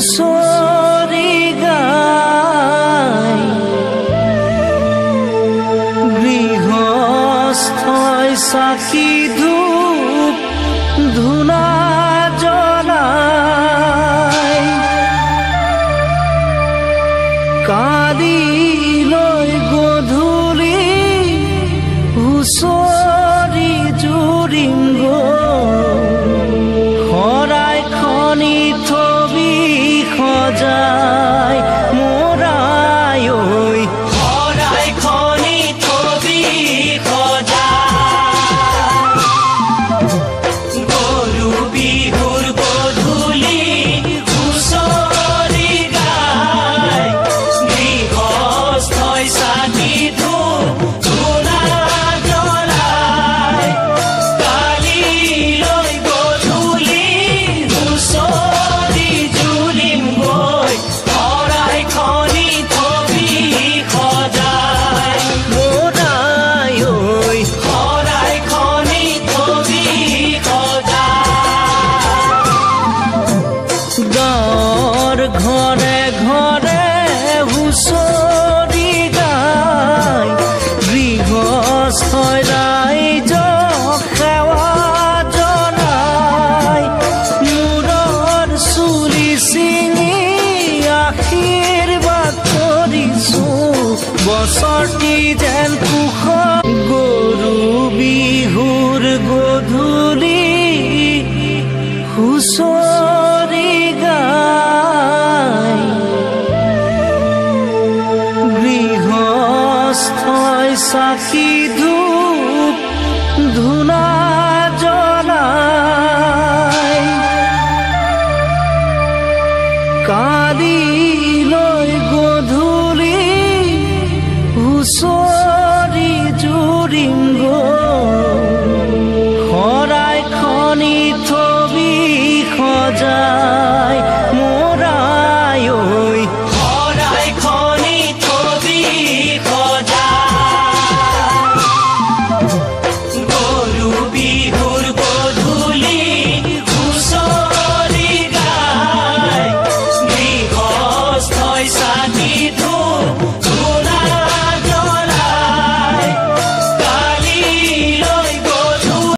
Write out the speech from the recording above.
হুঁচৰি গাই গৃহস্থই চাকি ধূপ ধূনা জ্বলাই কালিলৈ গধূলি হুঁচৰি জুৰিম শৰাই খনি থবি সজাই মোৰাই ঐ শৰাই খনি থবি সজাই গৰু বিহুৰ গধূলি হুঁচৰি গাই গৃহস্থই চাকি ধূপ ধূনা জ্বলাই কালিলৈ গধূলি হুঁচৰি জুৰিম গৈ শৰাই খনি থবি সজাই মোৰাই ঐ শৰাই খনি থবি সজাই গাঁৱৰ ঘৰে ঘৰে হুঁচৰি গাই গৃহস্থই ৰাইজক সেৱা জনাই মূৰৰ চুলি ছিঙি আশীৰ্বাদ কৰিছো বছৰটি যেন কুশল গৰু বিহুৰ গধূলি হুঁচৰি গাই গৃহস্থই চাকি ধূপ ধূনা জ্বলাই কালিলৈ গধূলি হুঁচৰি জুৰিম